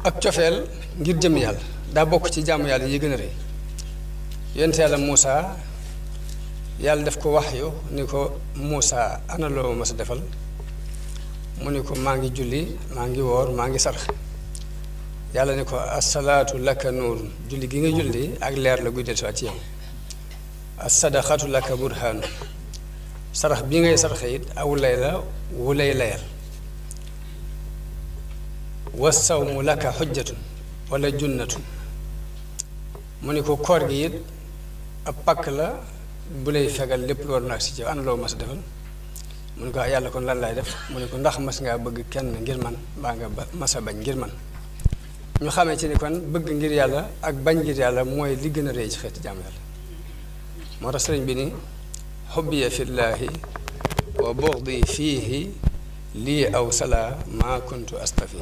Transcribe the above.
ak cofeel ngir jëm yàlla daa bokk ci jaamu yàlla yi gën a rëy yonent yàlla Muusa yàlla def ko wax yu ni ko Muusa ana loo ma sa defal mu ni ko maa ngi julli maa ngi woor maa ngi sarx yàlla ni ko asalaatu laka nuurun julli gi nga julli ak leer la guy dellusiwaat ci yow as-sadaqatu laka burhaanu sarax bi ngay sarxe it aw lay la wu lay layal wasawmu laka xujjatun wala junnatun mu ni ko koor gi it ab pakk la bu lay fegal lépp lu war na si ci ana loo mas a defal mu ni ko yàlla kon lan laay def mu ni ko ndax mas ngaa bëgg kenn ngir man mbaa nga mas a bañ ngir man ñu xamee ci ni kon bëgg ngir yàlla ak bañ ngir yàlla mooy li gën a rëy ci xeeti jaamu yàlla moo tax sëriñ bi ni xubbiya fillaahi wa bughdi fiihi lii aw sala maa kuntu astafi